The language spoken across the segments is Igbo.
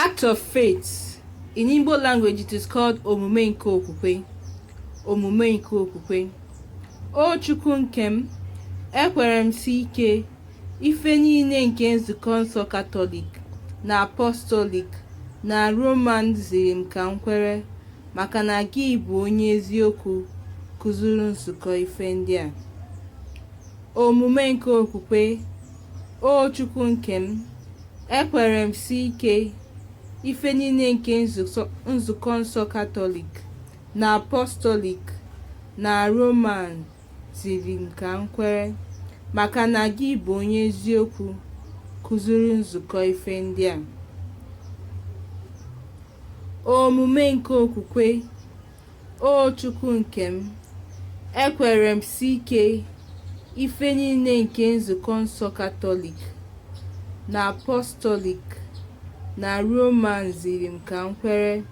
Act of faith. In Igbo language, it is called Omume nke Okwukwe. Omume nke Okwukwe. O Chukwu nke m, ekwere m si ike ife niile nke Nzukọ Nsọ Katọlik na Apọstọlik na Roman ziri m ka m kwere, maka na gị bụ onye eziokwu kụziri nzukọ ife ndị a. Omume nke Okwukwe. O Chukwu nke m, ekwere m si ike ife niile nke Nzukọ Nsọ Katọlik na Apọstọlik na Roman ziri m ka m kwere, maka na gị bụ onye eziokwu kụziri nzukọ ife ndị a. Omume nke Okwukwe. O Chukwu nke m, ekwere m si ike ife niile nke Nzukọ Nsọ Katọlik na Apọstọlik na Roman ziri m ka m kwere,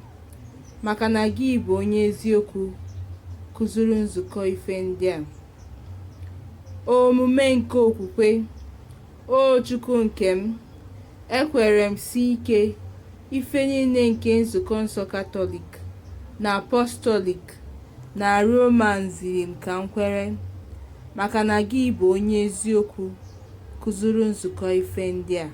maka na gị bụ onye eziokwu kụziri nzukọ ife ndị a. Omume nke Okwukwe. O Chukwu nke m, ekwere m si ike ife niile nke Nzukọ Nsọ Katọlik na Apọstọlik na Roman ziri m ka m kwere, maka na gị bụ onye eziokwu kụziri nzukọ ife ndị a.